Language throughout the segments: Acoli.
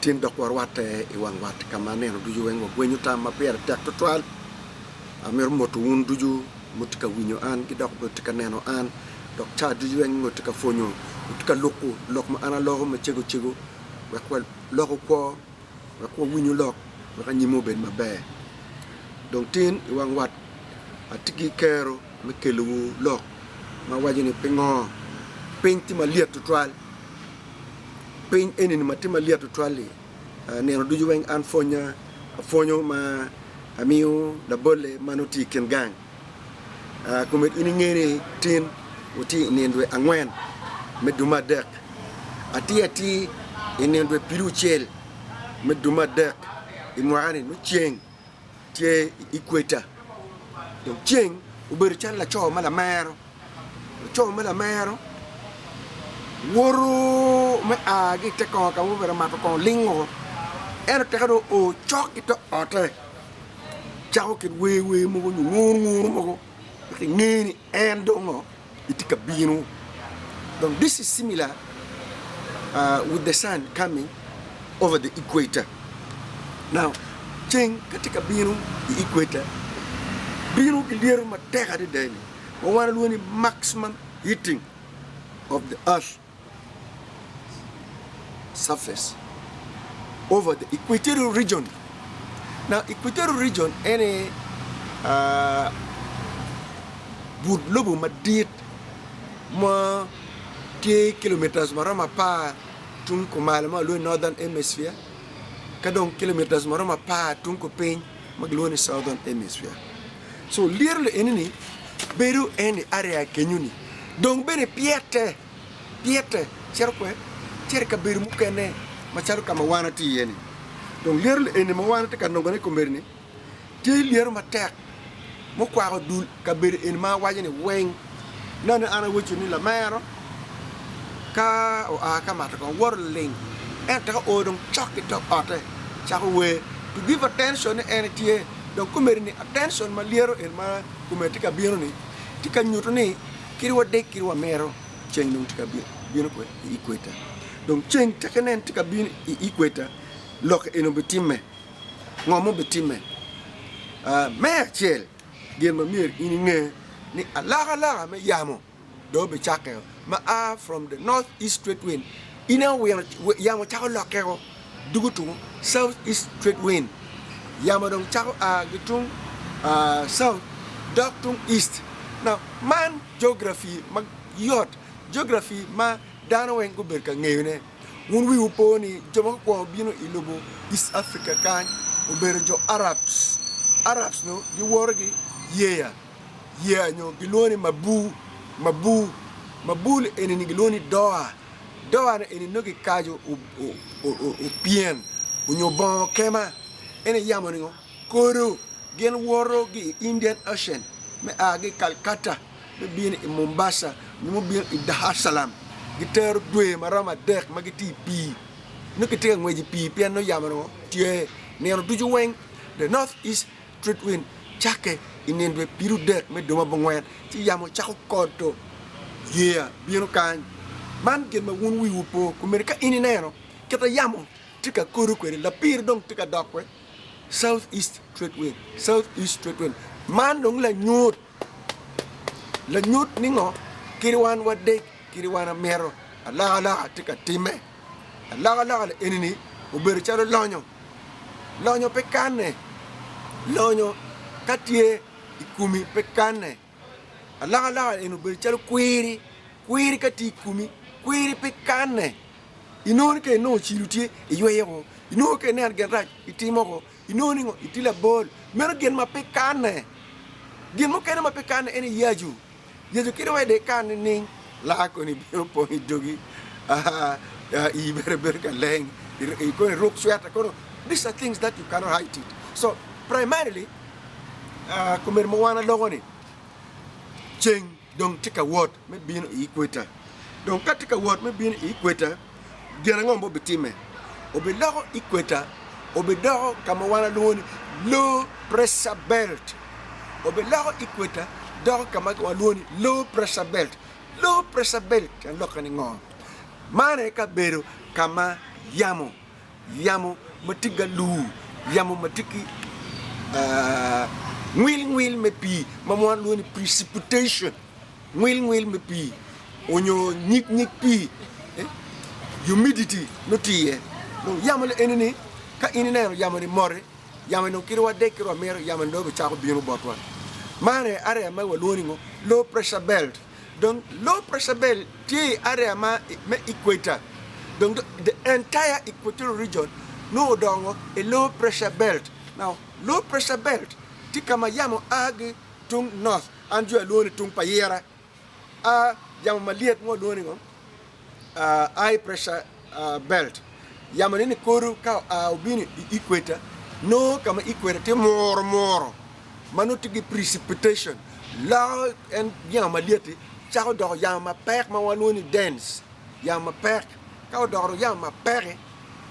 Tin dok warwatte i wang wat ka ma nino ducu weng wagwenyo tam ma pire tek tutwal. Amito moto wun ducu ma wutye ka winyo an ki dok bene wutye ka neno an dok ca ducu weng wutye ka pwonyo, wutye ka luko lok ma an aloko macego cego wek waloko kwo, wek wawinyu lok wek anyimwa obed maber. Dong tin i wang wat atye ki kero me kelowu lok ma waco ni pingo piny tye malyet tutwal. Piny eni-ni ma tye malyet tutwal-li, nino ducu weng an pwonya apwonyo ma amiyo labolle ma nongo tye i kin gang. Komedi in inge ni tin watye i nino dwe angwen me dwe me adek atir atir i nino dwe pyeraucel me dwe me adek i mwaka-ni nongo ceng tye i equator dong ceng obedo calo laco ma lamero. Laco ma lamero woto me a ki i te kongo ka ma obedo ka mato kongo lingo ento teke dong oo cok ki te otte cako kit wer wer mogo nyo nguru nguru mogo wek inge ni en dong etye ka bino dong this is similar with the sun coming over the equator now ceng ka tye ka bino i equator bino ki lyeto matek adada-ni. ma wan walwongo ni maximum heating of the earth surface over the equatorial region. Now equatorial region ene but lobo madit ma tye kilometers ma romo apar tung kumalo ma walwongo ni northern hemisphere ka dong kilometers ma romo apar tung kupiny ma gilwongo ni southern hemisphere. So lyeto li eni ni bedo en i area kenyo ni dong bene pyete pyete cito kwe cito i kabedo mukene macalo ka ma wan watye iye ni dong lyeto li eni ma wan watye ka nongone i komedi ni tye lyeto matek mukwako dul kabedo eni ma awaco ni weng nongo an awaco ni lamero ka oa ka mato kongo woto liling ento teke oo dong cok ki dog ote cako wer to give attention ni en etye Dong komedi ni attention ma lyeto en ma kome tye ka bino ni tye ka nyuto ni kadi wa dek kadi wa mito ceng dong tye ka bino kwede i equator. Dong ceng teke nen tye ka bino i equator lok eni obitimme. Ngo ma obitimme? Me acel gin ma myero in inge ni alokaloka me yamo dong obicakke ma a from the north east trade wind ineno wino yamo cako lokke o dugo tung south east trade wind yamo dong cako a ki tung south dok tung east now man geography ma yot geography ma dano weng gubedo ka ngeyone wun wiwu po ni jo ma gukwongo bino i lobo east Africa kany obedo jo Arabs, Arabs nongo giwoto ki yeya. Yeya nyo gilwongo ni mabur, mabur, mabur ni eni ni gilwongo ni doa, doa ni eni nongo kikaco opyen onyo bongo kema ento iyamo ningo kodo gin woto ki i Indian Ocean me a ki i Calcutta me bino i Mombasa nyo me bino i Dar-es-Salaam gitero dwe maromo adek ma gitye i pii nongo gitye ka ngwec i pii pien nongo yamo nongo tye nino ducu weng the north east Street Wind cakke i nino dwe piradek me dwe me abongwen, ci yamo cako kodo yeya bino kany. Man gin ma wun wiwu po komedi ka in ineno kit ma yamo tye ka kodo kwede, lapir dong tye ka dok we South East Trade Wind, South East Trade Wind. Man dong lanyut, lanyut ni ngo? Kadi wan wadek, kadi wan amito, alokaloka tye ka timme. Alokaloka eni-ni obedo calo lonyo. Lonyo pe kanne, lonyo ka tye i komi pe kanne. Alokaloka eni obedo calo kwiri, kwiri ka tye i komi kwiri pe kanne. Inongo ni ka inongo cilo tye iyweyo woko, inongo ka ineno gin rac itimo woko, inongo ni ngo itye labol. Meno gin ma pe kanne. Gin mukene ma pe kanne en aye yacu. Yecu kit ma dong ikan nining? Laa koni bino pong i dogi, ii bene bedo ka leng, kono iruk cweta kono, these are things that you cannot hide it. So primarily komedi ma wan aloko ni ceng dong tye ka wot me bino i equator. Dong ka tye ka wot me bino i equator, gin ango ma obitimme? Obiloko equator obidoko ka ma wan walwongo ni low pressure belt. Obiloko equator doko ka ma walwongo ni low pressure belt. Low pressure belt tyen lokke ni ngo? Man aye kabedo ka ma yamo. Yamo ma tye ki alur, yamo ma tye ki ngwil ngwil me pii ma wan lwongo ni precipitation, ngwil ngwil me pii onyo nyig nyig pii, humidity nongo tye iye. Dong yamo eni-ni ka in ineno yamo-ni moti, yamo-ni dong kit wadek kit wamito yamo-ni dong obicako bino botwa. Man aye area ma walwongo ni ngo? Low pressure belt. Dong low pressure belt tye i area ma me equator. Dong the entire equatorial region nongo odongo i low pressure belt. Now low pressure belt tye ka ma yamo a ki tung north, an jo alwongo ni tung pa yira, a yamo malyet ma walwongo ni ngo? High pressure belt. Yamo ni kodo ka oa obino i equator nongo ka ma equator tye muro muro ma nongo tye ki precipitation loko en yamo malyet-ti cako doko yamo mapek ma walwongo ni dense yamo mapek ka odoko dong yamo mapek-ki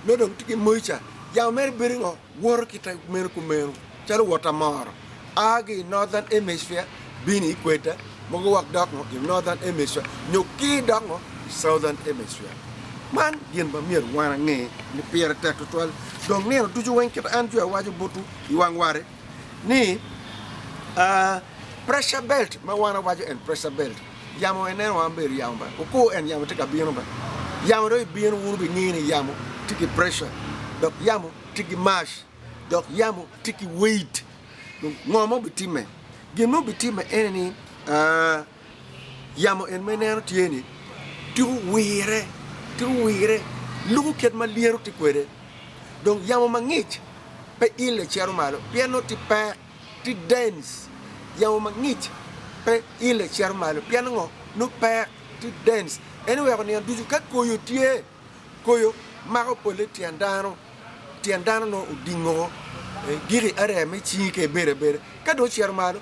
nongo dong tye ki moisture yamo mere bedo ngo woto kite meno kumeno calo wot amoro a ki i northern hemisphere bino i equator mogo wok dok ngo i northern hemisphere nyo kir dok ngo i southern hemisphere. Man gin ma myero wan ange ni pire tek tutwal. Dong nino ducu weng kit an jwi awaco botwu i wang wari ni pressure belt ma wan awaco en pressure belt yamo en neno wan bedo yamo ba okur en yamo tye ka bino ba yamo dong ibino wun wubingeyo ni yamo tye ki pressure dok yamo tye ki mac dok yamo tye ki weight dong ngo ma obitimme gin ma obitimme ene ni yamo en ma ineno tye ni tiko wire tiko wire luko kit ma lyeto tye kwede dong yamo mangic pe ile cito malo pien nongo tye pek tye dense yamo mangic pe ile cito malo pien ngo nongo pek tye dense en oweko nino ducu ka koyo tye Koyo mako polle tyen dano, tyen dano nongo odingo giki area me cingi ka ibedo abeda. Ka dong ocito malo,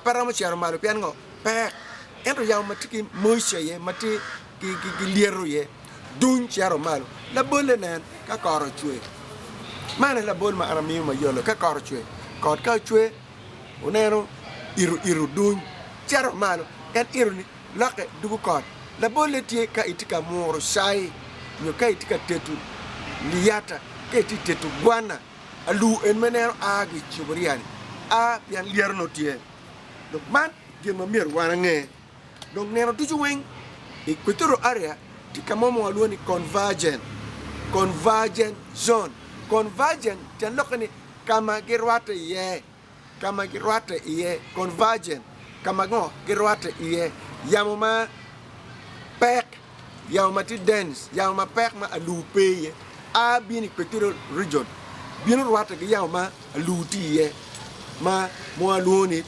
pe romo cito malo pien ngo? Pek. Ento yamo ma tye ki moisture iye, ma tye ki lyeto iye, duny cito malo. Labolle nen, ka kot ocwe, man aye labol ma an amiyo mayot loyo, ka kot ocwe, kot ka ocwe, wuneno ito ito duny cito malo, en ito-ni Lokke dugo kot. Labolle tye ka itye ka muro cai nyo ka itye ka teto liyata, ka itye ka teto gwana, alur en ma ineno a ki i cuburia-ni a pien lyeto nongo tye. Dok man gin ma myero wan ange. Dong nino ducu weng i Equatorial Area tye ka mo ma walwongo ni convergent, convergent zone. Convergent tyen lokke ni ka ma girwatte iye. ka ma girwatte iye, convergent, ka ma ngo girwatte iye, yamo ma pek, yamo ma tye dense, yamo ma pek ma alur pe iye a bino i equatorial region bino rwatte ki yamo ma alur tye iye ma walwongo ni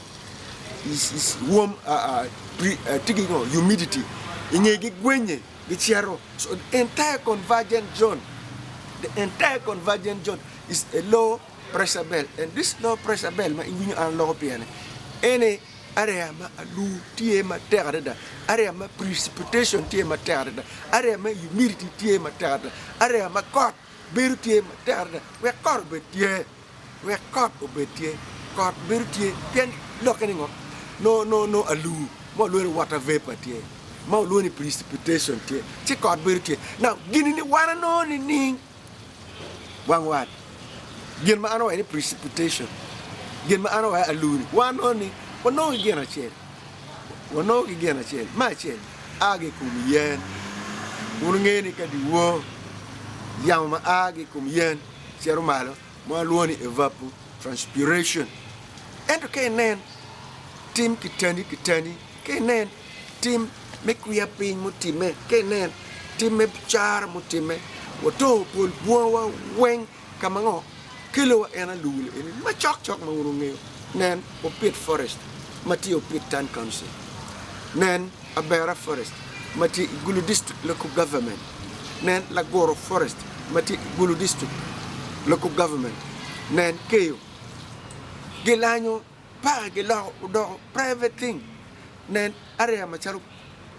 warm tye ki ngo humidity i nge gigwenye gicito so the entire convergent zone the entire convergent zone is a low pressure bell and this low pressure bell ma iwinyo an aloko pire ni eni area ma alur tye matek adada area ma precipitation tye matek adada area ma humidity tye matek adada area ma kot bedo tye matek adada wek kot obed tye wek kot obed tye kot bedo tye pien lokke ni ngo nongo nongo alur ma walwongo ni water vapor tye ma walwongo ni precipitation tye ci kot bedo tye now gini ni wan anongo nining? Wang wat, gin ma an awaco ni precipitation, gin ma an awaco aluni, wan nongo ni wanongo ki gin acel, wanongo ki gin acel, me acel a ki i kom yen, wun wungeyo ni ka dyewor yamo ma a ki i kom yen cito malo ma walwongo ni evapotranspiration, ento ka inen tim kitani kitani ka inen tim me kwiya piny mutimme, ka inen tim me caro mutimme, watongo pol bungawa weng ka ma ngo kelowa en alur eni macok cok ma wun wungeyo. Nen Opit Forest ma tye i Opit Town Council, nen Abera Forest ma tye i Gulu District Local Government, nen Lagoro Forest ma tye i Gulu District Local Government, nen Keyo gilanyo Paka giloko odoko private thing. Nen area macalo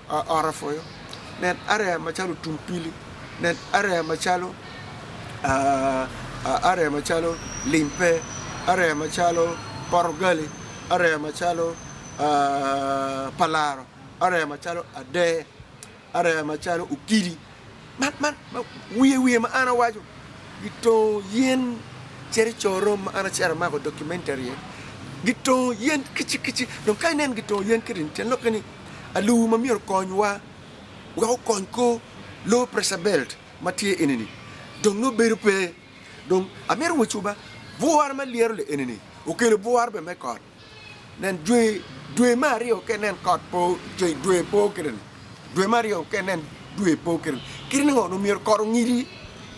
ot apwoyo, nen area macalo otum pili, nen area macalo area macalo lim pe, area macalo poto gali, area macalo palaro, area macalo ader, area macalo okidi. Man man wiye wiye ma an awaco. Gitongo yen cito i co rom ma an acito amako documentary iye. Gitongo yen kici kici. Dong ka inen gitongo yen kiti-ni tyen lokke ni alur ma myero okonywa wek okony kor low pressure belt ma tye eni-ni dong nongo bedo pe. Dong amito wacciwu ba, bwura ma lyero li eni-ni okelo bwura bene me kot. Nen dwe, dwe me aryo ka inen kot po, dwe po kede-ni, dwe me aryo ka inen dwe po kede-ni, kit ni ngo nongo myero kot ongidi,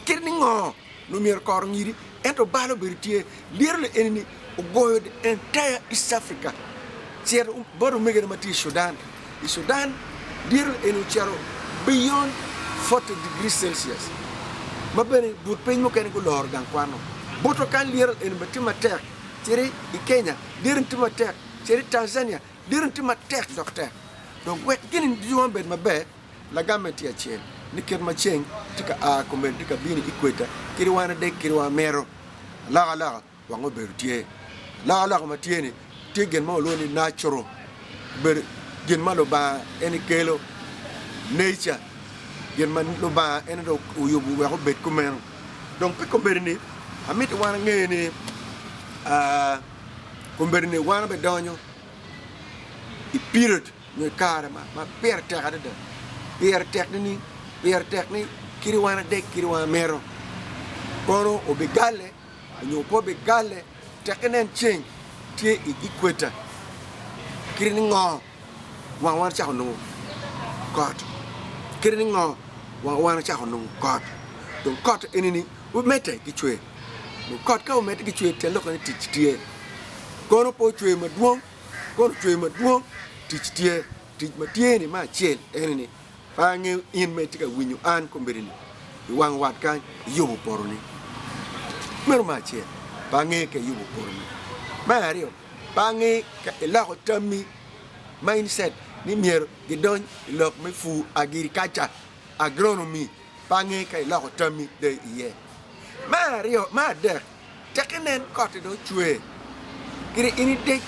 kit ni ngo nongo myero kot ongidi, ento bal obedo tye. Lyeto li eni-ni ogoyo the entire East Africa, cito bot omegine ma tye i Sudan. I Sudan, lyeto li eni ocito beyond 40 degrees Celsius, ma bene but piny mukene guloro gang kwan-nu. Botwa kany lyeto li eni bene tye matek. Cit i Kenya, lyeto ni tye matek. Cit i Tanzania, lyeto ni tye matek dok tek. Dong wek gin-ni ducu obed maber, lagamme tye acel, ni kit ma ceng tye ka a komedi tye ka bino i equator, kadi wan adek kadi wan mito, alokaloka wang obedo tye. Alokaloka ma tye-ni tye gin ma walwongo ni natural, obedo gin ma Lubanga en kelo, nature, gin ma Lubanga en dong oyubo wek obed kumeno. Dong pi kombeddi-ni, amito wan ange ni kombeddi-ni wan wabidonyo i period nyo i kare ma pire tek adada. Pire tek nining? Pire tek ni kadi wan adek kadi wan amito kono obigalle nyo pe obigalle tek inen ceng tye i equator kadi ni ngo. Wang wan ocako nongo kot. Kadi ni ngo, wang wan ocako nongo kot. Dong kot eni-ni omedde ki cwer. Dong kot ka omedde ki cwer tyen lokke ni tic tye. Kono pe ocwer madwong, kono ocwer madwong, tic tye. Tic ma tye-ni me acel eni-ni, pe angeyo in ma itye ka winyo an kombeddi-ni i wang wat kany, iyubo potoni. Meno me acel, pe angeyo ka iyubo potoni. Me aryo, Pe ange ka iloko tammi, mindset, ni myero gidony i lok me pur agirikaca, agronomy, pe ange ka iloko tammi dong iye. Me aryo, me adek, tek inen kot-ti dong ocwer, kadi in idek.